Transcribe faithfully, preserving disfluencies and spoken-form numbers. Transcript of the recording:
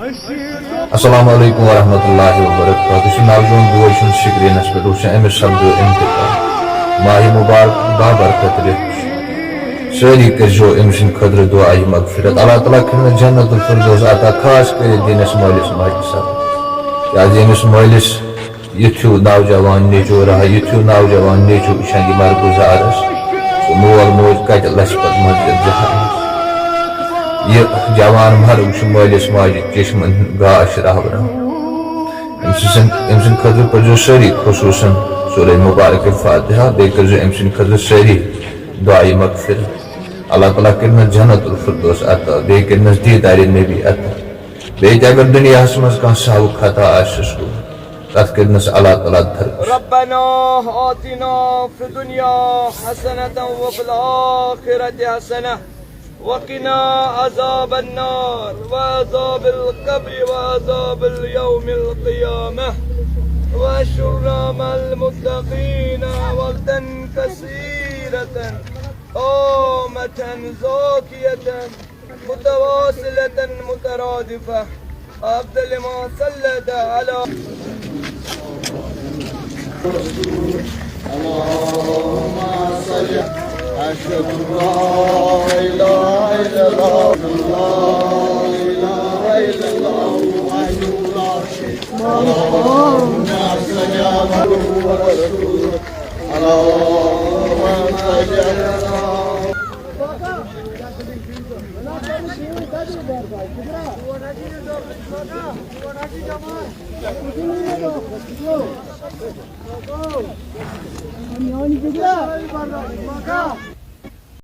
السلام علیکم ورحمۃ اللہ وبرکاتہ۔ یُس یہِ نوجوان بوے چھُنہٕ سکرینس پٮ۪ٹھ وٕچھان، أمِس سپدیو انتقال۔ ماہِ مبارک بابرکت رٮ۪تھ چھُ۔ سٲری کٔرۍزیو أمۍ سٕنٛدِ خٲطرٕ دُعایہِ مغفرت۔ اللہ تعالیٰ کٔرِنَس جنت الفردوس عطا، خاص کٔرِتھ دِنَس مٲلِس ماجہِ سبق۔ کیٛازِ أمِس مٲلِس یُتھ ہیوٗ نوجوان نیٚچو راہ، یُتھ ہیوٗ نوجوان نیٚچو وٕچھان یہِ مرگُزار ٲس، سُہ مول موج کتہِ لژھِ پتہٕ مسجد جہانس۔ یہِ جوان مرگ چھُ مٲلِس ماجہِ چشمن ہُنٛد گاش راوراوان۔ أمۍ سٕنٛز، أمۍ سٕنٛدِ خٲطرٕ پٔرۍزیو سٲری خصوٗصن سورہ مبارک فاتحہ، بیٚیہِ کٔرۍزیو أمۍ سٕنٛدِ خٲطرٕ سٲری دعایہِ مغفرت۔ اللہ تعالیٰ کٔرِنَس جنت الفردوس عطا، بیٚیہِ کٔرِنَس دیدارِ نبی عطا۔ بیٚیہِ تہِ اگر دُنیاہس منٛز کانٛہہ سہو خطا آسٮ۪س گوٚمُت، تتھ کٔرِنَس اللہ تعالیٰ درگُزر۔ ربنا آتنا في الدنيا حسنة وفي الآخرة حسنة وقنا عذاب النار وعذاب القبر وعذاب اليوم القيامة واحشرنا مع المتقين وفدا كثيرا تامة زاكية متواصلة مترادفة أفضل ما صليت على اللهم صل. أشهد أن لا إله إلا الله. لا إله إلا الله وحده لا شريك له. اللهم صل على محمد ورسوله. اللهم صل على